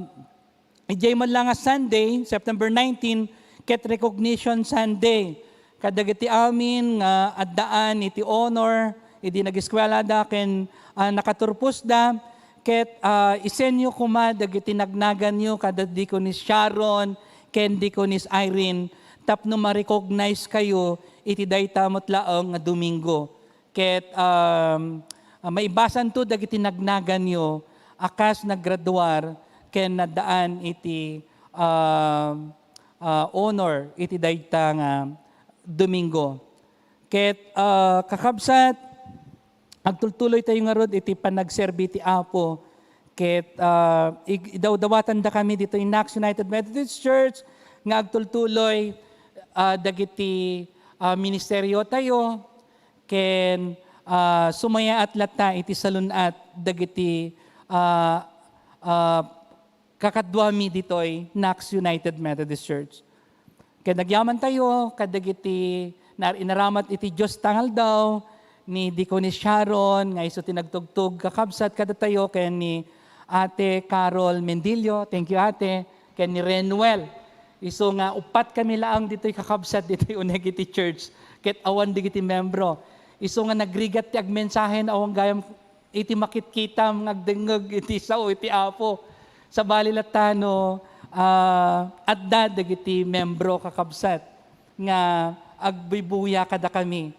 Idiay man la nga Sunday, September nineteen, ket Recognition Sunday. Kadagiti amin nga addaan iti honor idi nageskuelada ken, ah, nakaturposda, ket, ah, isenyo koma dagiti nagnaganyo kada Deaconess Sharon ken Deaconess Irene tapno ma-recognize kayo iti dayta met laeng nga Domingo. Ket, um, ah, maibasanto dagiti nagnaganyo a kas naggraduar ken naddaan iti, um, ah, honor iti dayta nga Domingo. Ket, ah, kakabsat, agtultuloytayo ngarud iti panagserbi ti Apo Ket, ah, ig-, idawdawatandakami ditoy Knox United Methodist Church nga agtultuloy, ah, dagiti, ah, ministeriotayo ken, ah, sumayaat latta iti salun-at dagiti, ah, ah, kakaduami ditoy Knox United Methodist Church. Ket agyamantayo kadagiti naar-inaramat iti Dios nga aldaw, ni Deaconess Sharon nga isu ti nagtugtog, kakabsat, kadatayo ken ni Ate Carol Mendillo. Thank you, Ate. Ken ni Renuel. Isu nga uppat kami laeng ditoy, kakabsat, ditoy uneg iti church. Ket awan dagiti membro. Isu nga nagrigat ti agmensahe, awan gayam iti makitkitam nga agdengngeg iti sao iti Apo. Sabali latta no, ah, adda dagiti membro, kakabsat, nga agbuybuya kadakami.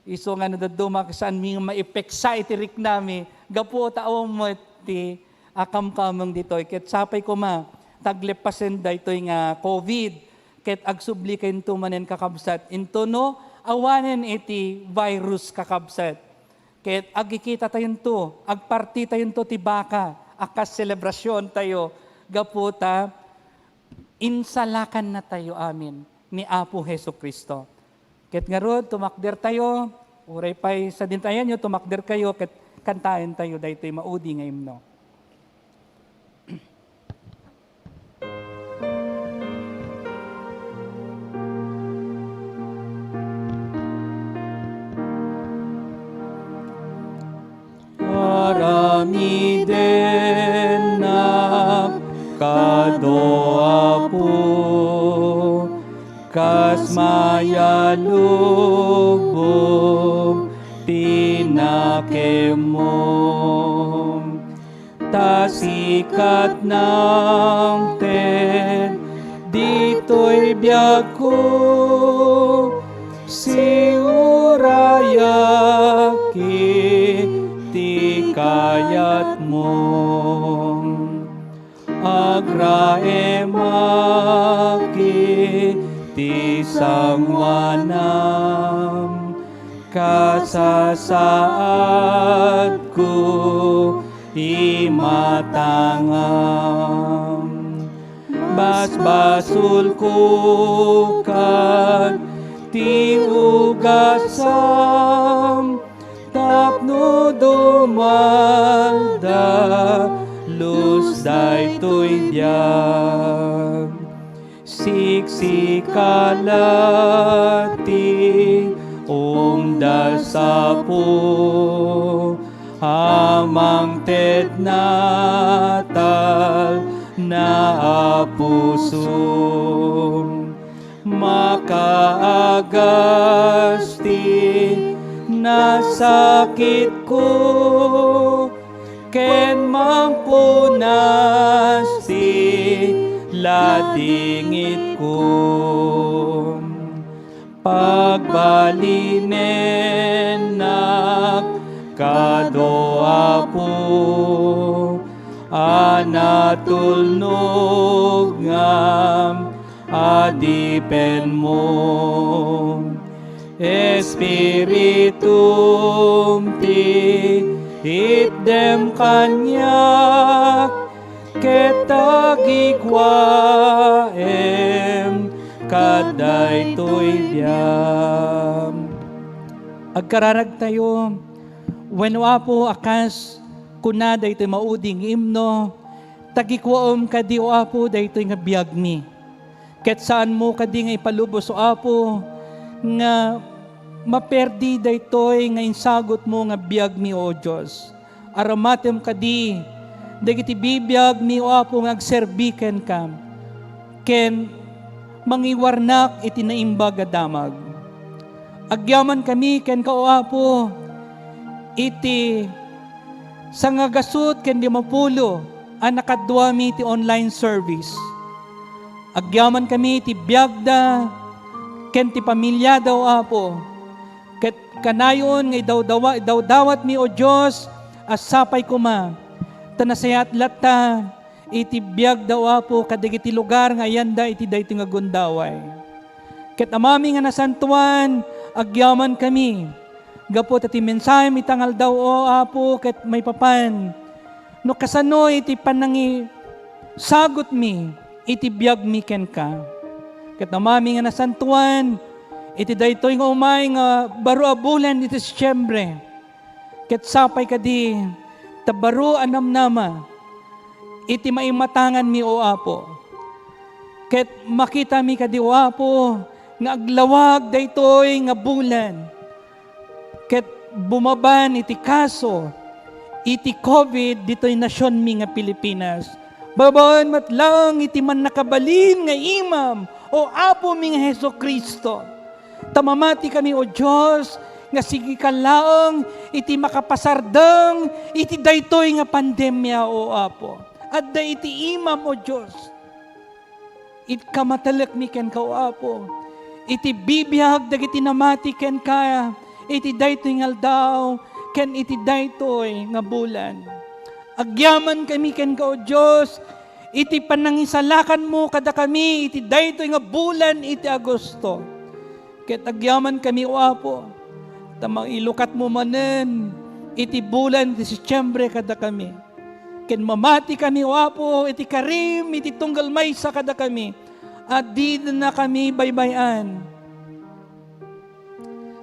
Isu nga no dadduma, saanmi nga maipeksa iti riknami gapu ta awan met ti akamkameng ditoy. Ket sapay koma, tagleppasen daytoy nga covid. Ket agsubli kayonto manen, kakabsat, intono awanen iti virus, kakabsat. Ket agkikitatayonto, agpartitayonto ti baka a kas selebrasiontayo gapu ta insalakannatayo amin ni Apo Jesu-Cristo. Ket ngarud, tumakdertayo, uray pay sadintayanyo, tumakderkayo ket kantaentayo daytoy maudi nga imno. Aramidennak kado, Apo, kas mayat lubong ti nakemmo. Ta sika ti nangted ditoy biagko, siurayak iti kayatmo. Agraemak iti sangoanam, kasasaadko imatangam. Basbasolko kad ti ugasam, tapno dumaldalus daytoy biag. Siksika la ti umdas, Apo, a mangted natalna a pusom. Makaagas ti nasakitko, ken mangpunas ti ladingitko. Pagbalinennak kado, Apo, a natulnog ngam adipenmo. Espiritum ti itdem kaniak, ket agikuaem kad daytoy biag. Agkararagtayo, wenno, Apo, a kas kuna daytoy maudi nga imno, "Tagikuaem kadi, O Apo, daytoy nga biagmi." Ket saanmo kadi nga ipalubos, O Apo, nga maperdi daytoy nga insagutmo nga biagmi, O Dios. Aramatem kadi dagiti bibiagmi, O Apo, nga agserbi kenka, ken mangiwarnak iti naimbag a damag. Agyamankami kenka, O Apo, iti sangagasut ken limapulo a nakaduami ti online service. Agyamankami ti biagda ken ti pamiliada, O Apo, ket kanayon nga idawdawa-, idawdawatmi, O Dios, a sapay koma, ta nasayaat latta iti biagda, O Apo, kadagiti lugar nga ayanda iti daytoy nga gundaway. Ket Amami nga nasantoan, agyamankami, gapu ta ti mensahem ita nga aldaw, O Apo, ket maipapan no kasano iti panangisagutmi iti biagmi kenka. Ket Amami nga nasantoan, iti daytoy nga umay nga baro a bulan iti Setiembre, ket sapay kadi ta baro a namnama iti maimatanganmi, O Apo. Ket makitami kadi, O Apo, nga aglawag daytoy nga bulan ket bumaban iti kaso iti COVID ditoy nasionmi nga Pilipinas. Babaen met laeng iti mannakabalin nga imam, O Apomi nga Jesu-Cristo. Ta mamatikami, O Dios, nga sigika laeng iti makapasardeng iti daytoy nga pandemia, O Apo. Adda iti imam, O Dios, iti kamatelekmi kenka, O Apo, iti bibiag dagiti namati kenka iti daytoy nga aldaw ken iti daytoy nga bulan. Agyamankami kenka, O Dios, iti panangisalakanmo kadakami iti daytoy nga bulan iti Agosto. Ket agyamankami, O Apo, ta mailukatmo manen iti bulan ti Setiembre kadakami. Ken mamatikami, O Apo, iti karim iti tunggal maysa kadakami a dinakami baybay-an.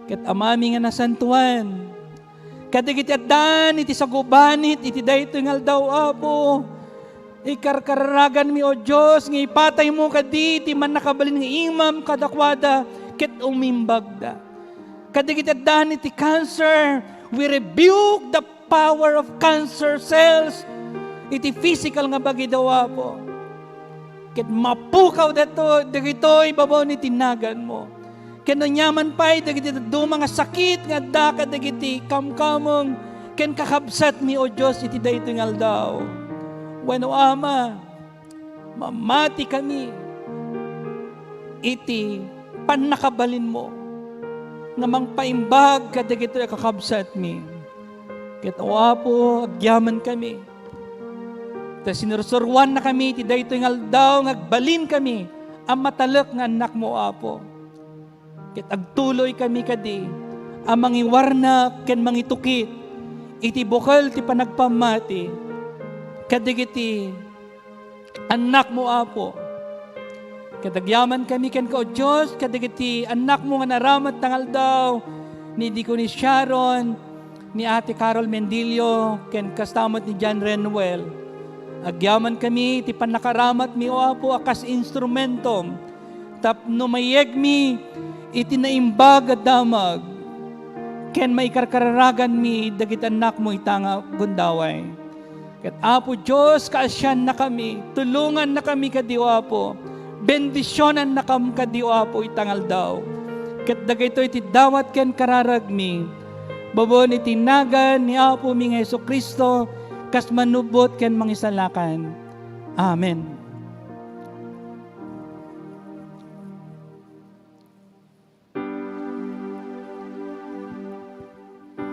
Ket Amami nga nasantoan, kadagiti addaan iti sagubanit iti daytoy nga aldaw, Apo, ikarkararaganmi, O Dios, nga ipataymo kadi ti mannakabalin nga imam kadakuada ket umimbagda. Kadagiti addaan iti cancer, we rebuke the power of cancer cells iti physical nga bagida, O Apo. Ket mapukaw dagito-, dagitoy ibabaw iti naganmo. Ken aniaman pay dagiti dadduma nga sakit nga adda kadagiti kamkameng ken kakabsatmi, O Dios, iti daytoy nga aldaw. Wenno, Ama, mamatikami iti pannakabalinmo nga mangpaimbag kadagitoy a kakabsatmi. Ket, O Apo, agyamankami ta sinursuroannakami iti daytoy nga aldaw nga agbalinkami a matalek nga annakmo, O Apo. Ket agtuloykami kadi a mangiwarnak ken mangitukit iti bukel ti panagpammati kadagiti annakmo, Apo. Ket agyamankami kenka, O Dios, kadagiti annakmo nga naramat nga aldaw, ni Deaconess Sharon, ni Ate Carol Mendilio, ken kasta met ni John Renuel. Agyamankami iti pannakaramatmi, O Apo, a kas instrumentom tapno mayegmi iti naimbag a damag ken maikarkararaganmi dagiti annakmo ita nga gundaway. Ket, Apo Dios, kaasiannakami, tulongannakami kadi, O Apo. Bendisionannakam kadi, O Apo, ita nga aldaw. Ket dagitoy ti dawat ken kararagmi, babaen iti nagan ni Apomi nga Jesu-Cristo, kas manubbot ken mangisalakan. Amen.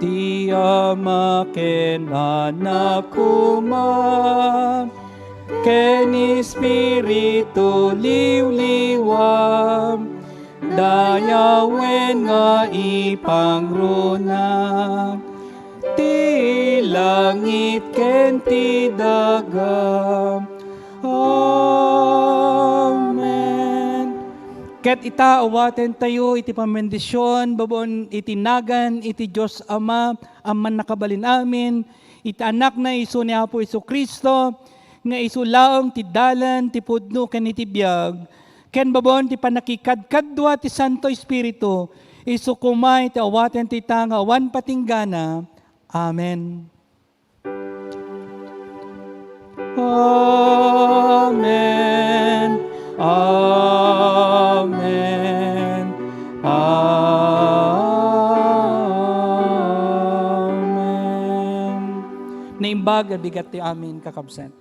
Ti Ama ken Anak koma, ken Espiritu liwliwa, dayawen nga ipangruna ti langit ken ti daga. Amen. Ket ita, awatentayo iti pambendision babaen iti nagan iti Dios Ama a Mannakabalin Amin, iti Anakna isu ni Apo Jesu-Cristo, nga isu laeng ti dalan, ti pudno, ken iti biag, ken babaen ti pannakikadkadua ti Santo Espiritu, isu koma iti awaten ti ita nga awan patinggana. Amen. Amen. Amen. Amen. Naimbag a bigat ti amin, kakabsat.